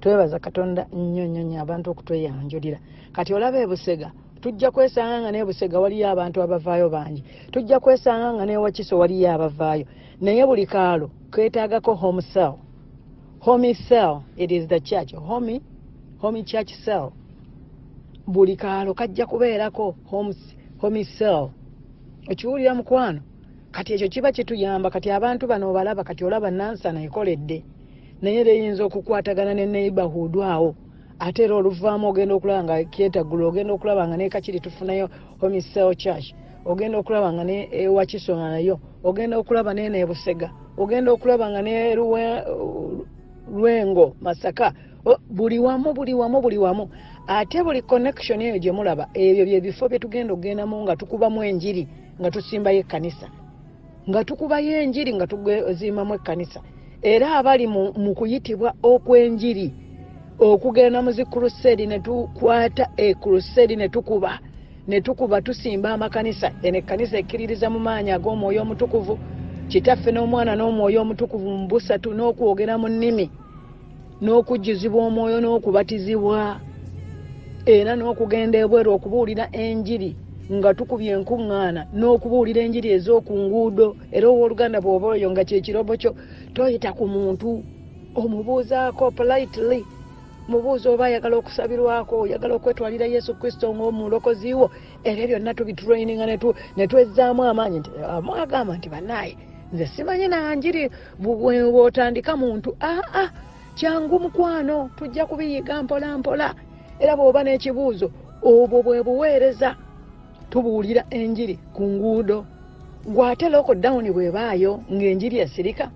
Twebaza Katonda nnyo nnyo nnyo abantu okutweyanjulira. Kati olaba ebusega tujja kwesanga nga n'ebusega waliyo abantu abavaayo bangi, tujja kwesanga nga n'ewakiso waliyo abavaayo, naye buli kaalo keetaagako home cell. Home cell, it is the church home church cell. Buli kaalo kajja kubeerako home cell. Okiwulira mukwano? Kati ekyo kiba kituyamba. Kati abantu bano obalaba, kati olaba Nansana ekoledde, naye era eyinza okukwatagana ne neighborhood awo, ate era oluvaamu ogenda okulaba nga kyetaggula, ogenda okulaba nga nekakiri tufunayo home cell church, ogenda okulaba nga ne ewakiso nga nayo, ogenda okulaba ne nebusega, ogenda okulaba nga ne Lwengo, Masaka, buli wamu, buli wamu, buli wamu. Ate buli connection eyo gye mulaba, ebyo bye bifo bye tugenda okugendamu nga tukubamu enjiri, nga tusimbayo ekkanisa, nga tukubayo enjiri, nga tuzimbamu ekkanisa. Era abali mu kuyitibwa okw'enjiri okugenda mu zi crusade, ne tukwata e crusade, ne tukuba tusimba amakanisa. Eno ekkanisa ekkiririza mu maanyi ag'Omwoyo Omutukuvu, Kitaffe n'Omwana n'Omwoyo Omutukuvu mu busatu, n'okwogera mu nnimi, n'okujjuzibwa Omwoyo, n'okubatizibwa, era n'okugenda ebweru okubuulira enjiri nga tukubye enkuŋŋaana n'okubuulira enjiri ez'oku nguudo. Era owooluganda, bw'oba oyo nga kyekirobo kyo, toyita ku muntu, omubuuzaako politely, mubuuza oba ayagala okusabirwako, oyagala okwetwalira Yesu Kristo ng'omulokozi wo. Era byonna tubitraininga ne twezzaamu amaanyi nti mwagamba nti bannaaye, nze simanyi nanjiri bw'otandika muntu. Aa, kyangu mukwano, tujja kubiyiga mpola mpola. Era bw'oba n'ekibuuzo, obwo bwe buweereza, tubuulira enjiri ku nguudo. Gwate lockdown bw'ebaayo ng'enjiri esirika,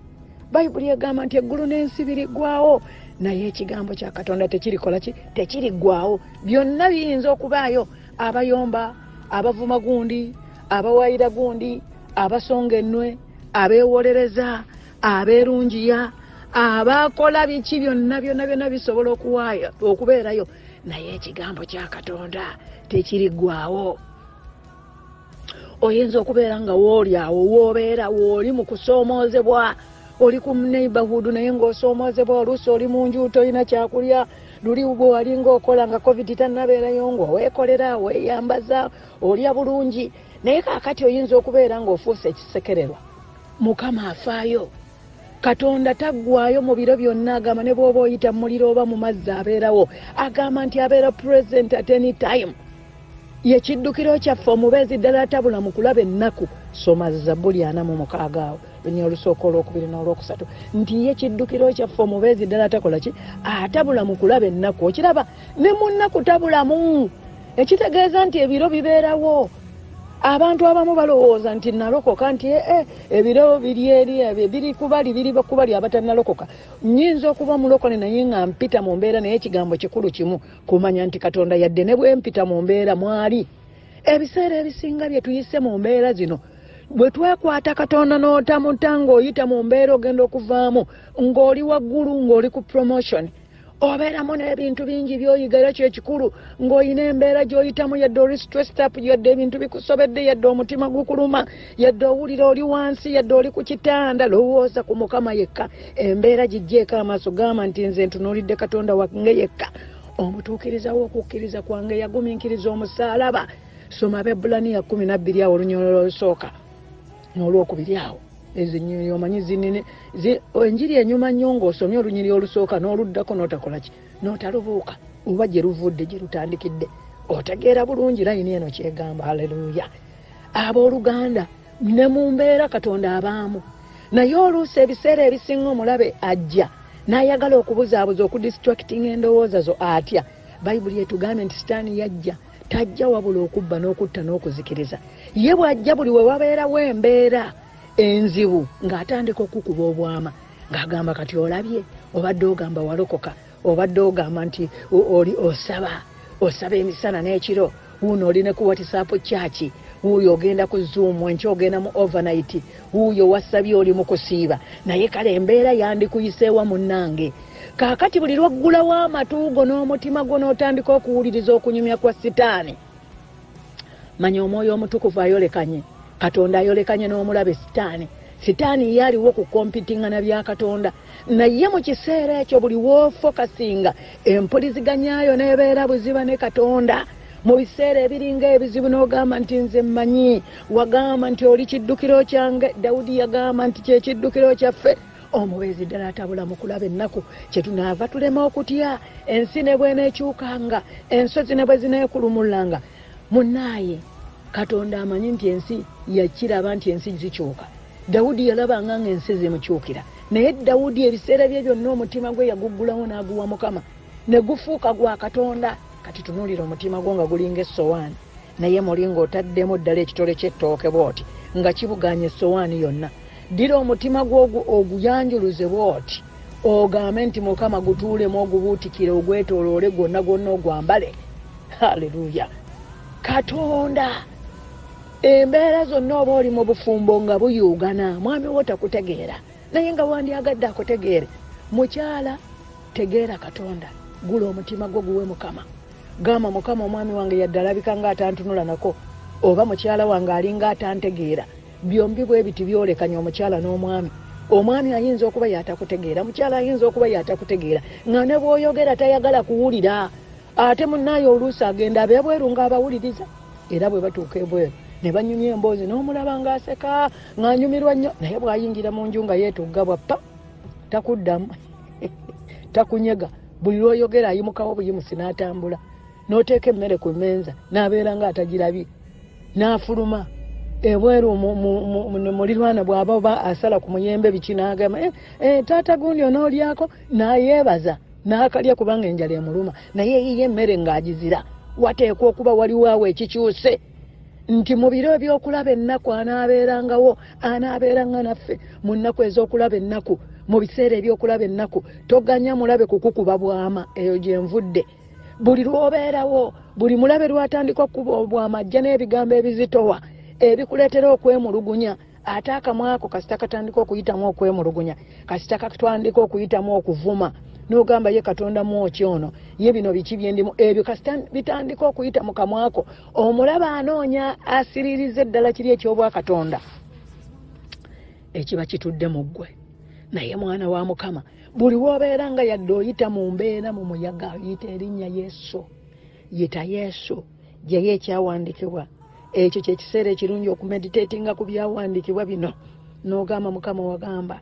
Bayibuli egamba nti eggulu n'ensi biriggwawo, naye ekigambo kya Katonda tekirikola ki? Tekiriggwawo. Byonna biyinza okubaayo, abayomba, abavuma gundi, abawayira gundi, abasonga ennwe, abeewolereza, abeerungiya, abakola biki, byonna byonna byonna bisobola okuwaayo okubeerayo, naye ekigambo kya Katonda tekiriggwawo. Oyinza okubeera nga wooli awo woobeera wooli mu kusoomoozebwa, oli ku neighborhood naye ng'osoomoozebwa, oluusi oli mu nju tolina kyakulya. Luli bwe wali ng'okola nga COVID tannabeerayo, ng'oweekolera, weeyambaza, olya bulungi, naye kaakati oyinza okubeera ng'ofuuse ekisekererwa. Mukama afaayo. Katonda taggwayo mu biro byonna. Agamba ne bw'oba oyita mu muliro oba mu mazzi, abeerawo. Agamba nti abeera present at any time, ye kiddukiro kyaffe, omubeezi ddala atabula mu kulaba ennaku. Soma Zabbuli 46 awo lunya olusooka, olwokubiri n'olwokusatu, nti ye kiddukiro kyaffe, omubeezi ddala atakola ki? Atabula mu kulaba ennaku. Okiraba, ne mu nnaku tabulamu, ekitegeeza nti ebiro bibeerawo. Abantu abamu balowooza nti nalokoka, nti ee, ebiro biri eri, biri kubali, biri kubali abatannalokoka. Nyinza okuba mulokole naye nga mpita mu mbeera, naye ekigambo kikulu kimu, kumanya nti Katonda yadde ne bwe mpita mu mbeera mwali. Ebiseera ebisinga bye tuyise mu mbeera zino, bwe twekwata Katonda n'otamuta ng'oyita mu mbeera, ogenda okuvaamu ng'oli waggulu, ng'oli ku promotion, obeeramu n'ebintu bingi by'oyiga. Era kyekikulu, ng'olina embeera gy'oyitamu, yadde oli stressed up, yadde ebintu bikusobedde, yadde omutima gukuluma, yadde owulira oli wansi, yadde oli ku kitanda, lowooza ku Mukama yekka. Embeera gijjeeko amaaso, gamba nti nze ntunuulidde Katonda wange yekka, omutuukiriza w'okukkiriza kwange, yagumiikiriza omusaalaba. Soma Abaebbulaniya 12 awo olunyolo olusooka n'olwokubiri awo. Ezo ennyonyi omanyi zinene, enjiri enyuma nnyo ng'osomye olunyiri olusooka n'oluddako n'otakola ki? N'otalubuuka oba gye luvudde, gye lutandikidde, otegeera bulungi layini eno kyegamba. Haleluya! Abooluganda, ne mu mbeera Katonda abaamu, naye oluusi ebiseera ebisinga omulabe ajja n'ayagala okubuzaabuza, okudistractinga endowooza zo. Atya? Bayibuli etugambye nti Sitaani yajja, tajja wabula okubba n'okutta n'okuzikiriza. Ye bw'ajja, buli we wabeerawo embeera enzibu, ng'atandika okukuba obwama, ng'agamba kati olabye, obadde ogamba walokoka, obadde ogamba nti oli osaba, osaba emisana n'ekiro, wuuno oli ne ku WhatsApp church, wuuyo ogenda ku Zoom, enkya ogenda mu overnight, wuuyo wasabye, oli mu kusiiba, naye kale embeera yandikuyiseewa munnange. Kaakati buli lwaggulawo amatu go n'omutima gwo n'otandika okuwuliriza okunyumya kwa Sitaani, manya Omwoyo Omutukuvu ayolekanye, Katonda ayolekanye n'omulabe Sitaani. Sitaani ye aliwo kukompitinga na bya Katonda. Naye mu kiseera ekyo buli w'ofokasinga empuliziganyayo n'ebeera buziba ne Katonda. Mu biseera ebiringa ebizibu n'ogamba nti nze mmanyi, wagamba nti oli kiddukiro kyange. Dawudi yagamba nti kye kiddukiro kyaffe. Omubeezi ddala atabula mu kulaba ennaku, kyetunaava tulema okutya ensi ne bw'eneekyukanga, ensozi ne bwe zineekulumulanga. Munnaaye Katonda amanyi nti ensi yakiraba nti ensi zikyuka. Dawudi yalabanga ng'ensi zimukyukira, naye Dawudi ebiseera bye byonna omutima gwe yaguggulawo n'aguwa Mukama, ne gufuuka gwa Katonda. Kati tunuulira omutima gwo nga gulinga essowaani, naye muli ng'otaddemu ddala ekitole ky'ettooke bw'oti nga kibugaanya essowaani yonna. Ddira omutima gwo oguyanjuluze bw'oti, ogambe nti Mukama gutuulemu, ogubuutikire, ogwetooloole gwonna gwonna ogwambale. Haleluya! Katonda embeera zonna, oba oli mu bufumbo nga buyuugana, mwami wo takutegeera, naye nga wandyagadde akutegeere. Mukyala, tegeera Katonda, gula omutima gwo guwe Mukama. Gamba Mukama, omwami wange yadde alabika nga atantunula nako, oba mukyala wange alinga atantegeera. Byombi bwe biti byolekanya omukyala n'omwami. Omwami ayinza okuba yatakutegeera, mukyala ayinza okuba yatakutegeera, nga ne bw'oyogera tayagala kuwulira. Ate munnaaye oluusi agenda ab'ebweru ng'abawuliriza, era bwe batuuka ebweru ne banyumya emboozi n'omulaba ng'aseka ng'anyumirwa nnyo, naye bw'ayingira mu nju nga yeetugga bwappa, takuddamu, takunyega. Buli lw'oyogera ayimukawo buyimusi n'atambula, n'oteeka emmere ku mmeeza n'abeera ng'atagirabye, n'afuluma ebweru mulirwana bw'aba oba asala ku muyembe biki n'agamba taata gundi onoolyako, n'ayeebaza n'akalya kubanga enjala emuluma, naye eyiye emmere ng'agizira. Wateekwa okuba waliwo awo ekikyuse nti mu biro eby'okulaba ennaku anaabeerangawo, anaabeeranga naffe mu nnaku ez'okulaba ennaku, mu biseera eby'okulaba ennaku. Toganya mulabe kukukuba bwama, eyo gye nvudde. Buli lw'obeerawo, buli mulabe lw'atandika okukuba obwama ajja n'ebigambo ebizitowa ebikuleetera okwemulugunya. Ate akamwa ako kasita katandika okuyitamu okwemulugunya, kasita katandika okuyitamu okuvuma, n'ogamba ye Katonda mwokyo ono, ye bino biki byendimu, ebyo kasita bitandika okuyita mu kamwa ko, omulaba anoonya asiririza eddala kiri eky'obwakatonda ekiba kitudde mu ggwe. Naye mwana wa Mukama, buli w'obeera nga yadde oyita mu mbeera mu muyaga, yita erinnya Yesu, yita Yesu, gyeyo ekyawandiikibwa. Ekyo kye kiseera ekirungi okumeditatinga ku byawandiikibwa bino, n'ogamba Mukama wagamba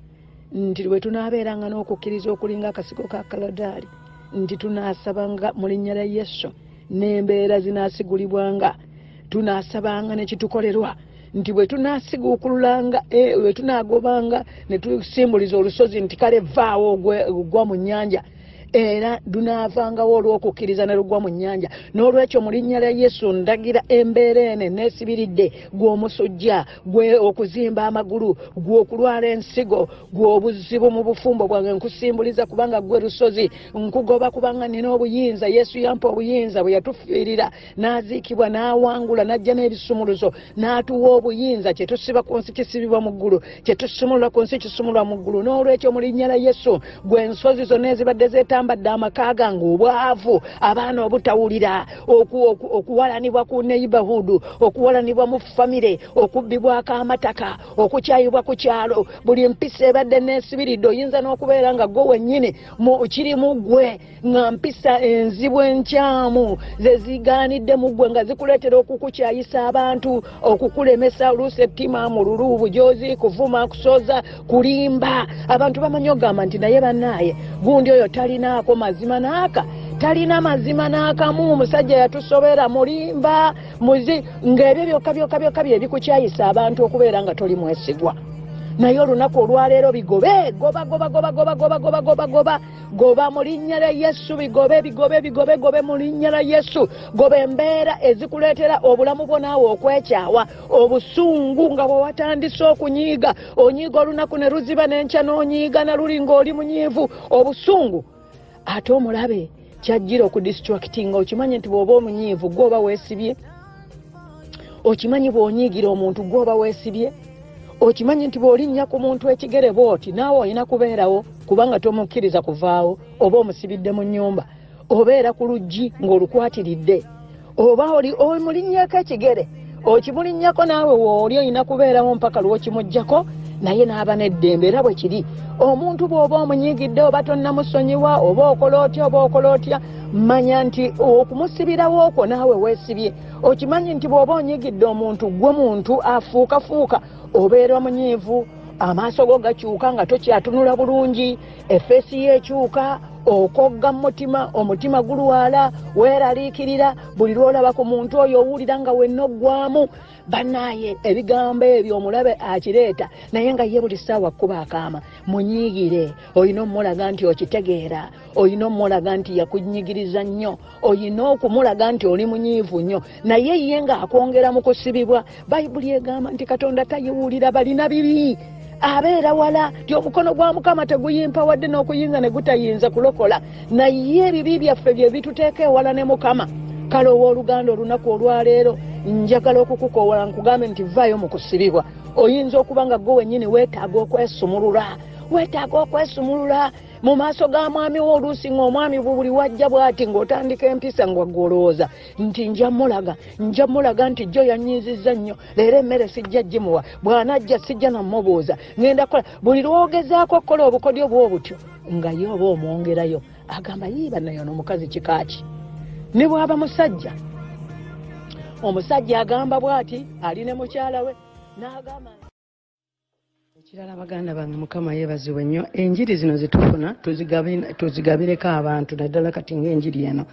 nti bwe tunaabeeranga n'okukkiriza okulinga akasigo ka kaladaali, nti tunaasabanga mu linnya lya Yesu n'embeera zinaasigulibwanga, tunaasabanga ne kitukolerwa, nti bwe tunaasiguukululanga, bwe tunaagobanga ne tusimbuliza olusozi nti kale vaawo ogwa mu nnyanja, era lunaavangawo olw'okukkiriza ne lugwa mu nnyanja. N'olwekyo mu linnya lya Yesu ndagira embeera eno eneesibiridde, gwe omusujja, gwe okuzimba amagulu, gwe okulwala ensigo, gwe obuzibu mu bufumbo bwange, nkusimbuliza kubanga gwe lusozi, nkugoba kubanga nina obuyinza. Yesu yampa obuyinza bwe yatufiirira n'aziikibwa n'awangula n'ajja n'ebisumuluzo n'atuwa obuyinza. Kye tusiba ku nsi kisibibwa mu ggulu, kye tusumulula ku nsi kisumulwa mu ggulu. N'olwekyo mu linnya lya Yesu, gwe ensozi zonna ezibadde zeetambadde amaka gange, obwavu, abaana obutawulira, okuwalanibwa ku neighborhood, okuwalanibwa mu famire, okubbibwako amataka, okukyayibwa ku kyalo, buli mpisa ebadde neesibiridde, oyinza n'okubeera nga gwe wennyini kiri mu ggwe, nga mpisa enzibu enkyamu ze zigaanidde mu ggwe, nga zikuleetera okukukyayisa abantu, okukulemesa oluusi ettima, mululu, bujozi, kuvuma, kusoza, kulimba. Abantu bamanyi ogamba nti naye bannaaye gundi oyo talinaako mazima n'aka, talina mazima n'akamu, omusajja yatusobera, mulimba, muzi, ng'ebyo byokka byokka byokka bye bikukyayisa abantu okubeera nga toli mwesigwa. Naye olunaku olwaleero bigobe, goba goba goba goba goba goba goba goba goba mu linnya lya Yesu, bigobe bigobe bigobe gobe mu linnya lya Yesu. Goba embeera ezikuleetera obulamu bwo naawe okwekyawa, obusungu nga bwe watandise okunyiiga, onyiiga olunaku ne luziba n'enkya n'onyiiga na luli ng'oli munyiivu, obusungu. Ate omulabe kyajjira okudistractinga. Okimanyi nti bw'oba omunyiivu gwe oba weesibye, okimanyi bw'onyiigira omuntu gwe oba weesibye, okimanyi nti bw'olinnya ku muntu ekigere bw'oti naawe olina kubeerawo kubanga tomukkiriza kuvaawo, oba omusibidde mu nnyumba, obeera ku luggi ng'olukwatiridde, oba omulinnyako ekigere, okimulinnyako naawe wooli olina kubeerawo mpaka lw'okimuggyako naye n'aba n'eddembe. Era bwe kiri, omuntu bw'oba omunyigidde oba tonnamusonyiwa oba okola otya oba okola otya, manya nti okumusibirawo okwo naawe weesibye. Okimanyi nti bw'oba onyigidde omuntu, gwe muntu afuukafuuka, obeera munyiivu, amaaso go gakyuka nga tokyatunula bulungi, effeesi ye ekyuka, okogga mu mutima, omutima gulwala, weeraliikirira, buli lw'olaba ku muntu oyo owulira nga wenna oggwamu. Bannaaye ebigambo ebyo omulabe akireeta, naye nga ye buli ssaawa kkuba akaama. Munyiigire, olina omulaga nti okitegeera, olina omulaga nti yakunyigiriza nnyo, olina okumulaga nti oli munyiivu nnyo, naye ye ng'akwongera mu kusibibwa. Bayibuli egamba nti Katonda tayiwulira balina bibi, abeera wala, nti omukono gwa Mukama teguyimpa wadde n'okuyinza ne gutayinza kulokola, naye ebibi byaffe bye bituteeka ewala ne Mukama. Kale owooluganda, olunaku olwaleero njagala okukukoowola nkugambe nti vaayo mu kusibibwa. Oyinza okuba nga gwe wennyini weetaaga okwesumulula, weetaaga okwesumulula mu maaso ga mwami wo. Oluusi ng'omwami buli wajja bw'ati ng'otandika empisa nga gw'olowooza nti nja mulaga, nja mulaga nti jjo yanyiizizza nnyo, leero emmere sijja gimuwa, bw'anajja sijja namubuuza, ngenda kukola. Buli lw'ogezaako okukola obukodyo bw'obutyo nga ye oba omwongerayo, agamba yiiba naye ono omukazi kikaaki. Ne bw'aba musajja, omusajja agamba bw'ati ali ne mukyala we n'agamba. Ekirala baganda bange, Mukama yeebazibwe nnyo. Enjiri zino zetufuna tuzigabireko abantu, naddala kati ng'enjiri eno.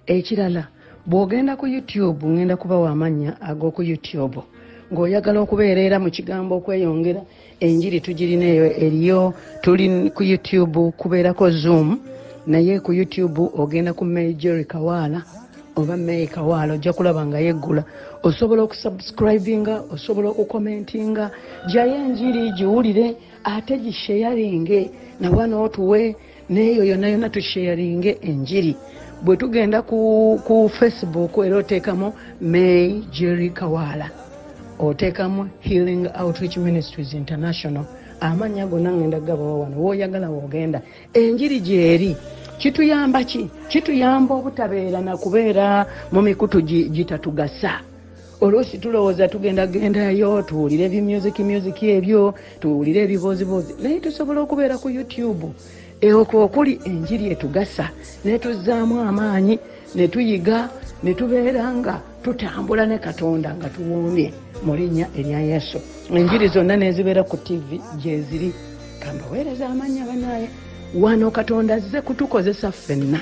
Ekirala, bw'ogenda ku YouTube, ngenda kubawa amannya ag'oku YouTube ng'oyagala okubeera era mu kigambo okweyongera enjiri tugirina eyo eriyo. Tuli ku YouTube, kubeerako Zoom, naye ku YouTube ogenda ku May Jerry Kawaala oba May Kawaala, ojja kulaba nga yeggula. Osobola okusubscribinga, osobola okukomentinga, jayo enjiri giwulire ate gisheyaringe nawa n'otuwe n'eyo yonna yonna tusheyaringe enjiri. Bwe tugenda ku Facebook era oteekamu May Jerry Kawaala, oteekamu Healing Outreach Ministries International, amannya gonna ngenda gabawa wano, w'oyagala w'ogenda enjiri gyeri. Kituyamba ki? Kituyamba obutabeera na kubeera mu mikutu gitatugasa. Oluusi tulowooza tugenda gendayo tuwulire ebi music ebyo, tuwulire ebibooziboozi, naye tusobola okubeera ku YouTube okwo okuli enjiri etugasa netuzzaamu amaanyi, ne tuyiga, ne tubeera nga tutambula ne Katonda nga tuwoomye mu linnya erya Yesu. Enjiri zonna nezibeera ku TV gyeziri. Kambaweereza amannya. Banaye, wano Katonda azze kutukozesa ffenna.